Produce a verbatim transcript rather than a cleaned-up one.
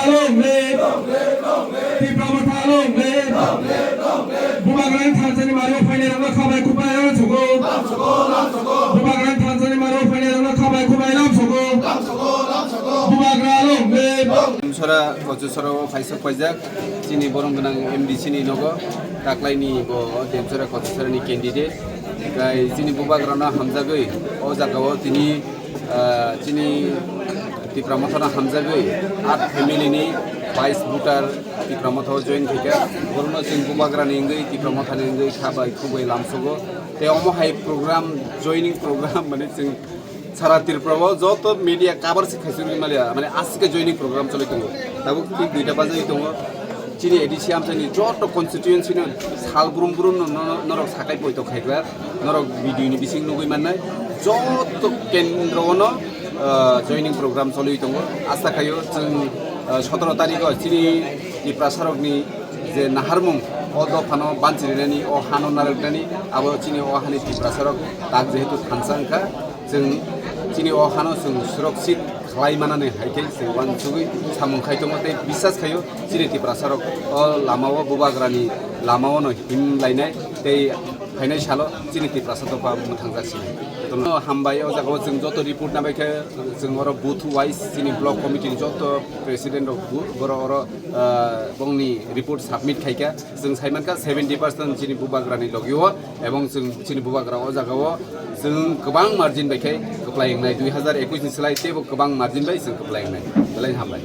Long live! Tipra Motha long live! Bubagrani thansa ni mari o phainai rokno khabai khukbai lamsogo. Bubagrani thansa ni mari o phainai rokno khabai khukbai lamsogo. Bubagra long live! Demsora Kochusora o phaisok paijak chini borom gwnang M D C ni nogo, taklai ni bo Demsora Kochusora ni candidate. Kai chini Bubagra no hamjagwi o jaga o tini ah, chini Tipra Motha no hamjagwi aat family ni bais voter Tipra Motha o join khaikha. Borokno chwng Bubagra ni wngwi Tipra Motha ni wngwi khabai khukbai lamsogo. Tei omo hai program, joining program mane chwng sara Tripura o joto media cover se khaisirwi maliya, mane aswk joining program choli tongo. Tabuk thik duita bajagwi tongo. Chini A D C amchaini joto constituency no sal brum brum no, no, norok sakai poito khaigra, norok video ni bising nugwi mannai, joto kendro no, ah, joining program choliwi tongo. Asa khaio chwng, ah, sotoro tarikh o chini Tiprasa rok ni je naharmung o dopha no banchirinani, o hano narwknani, abo chini o hani Tiprasa rok tak jehetu thansa wngkha. Chwng chini o hano chwng surakshit khlai manani hai khe chwng uansugwi samung khai tongo tei bisas khaio chini Tiprasa rok o lama o Bubagra ni lama o no him lainai tei phainai salo chini Tiprasa dopha mwthangjak sini. Jotono hambai o jaga o chwng joto report nabai khe chwng oro booth wise chini block committee ni joto president rok bu-, borok oro, ah, bongni report submit khaikha. Chwng sai mankha seventy percent chini Bubagra ni logi o, ebong chwng chini Bubagra o jaga o chwng kwbang margin bai khe kwplai wngnai, dui hazar ekush ni slai teibo kwbang margin bai chwng kwplai wngnai. Belai hambai.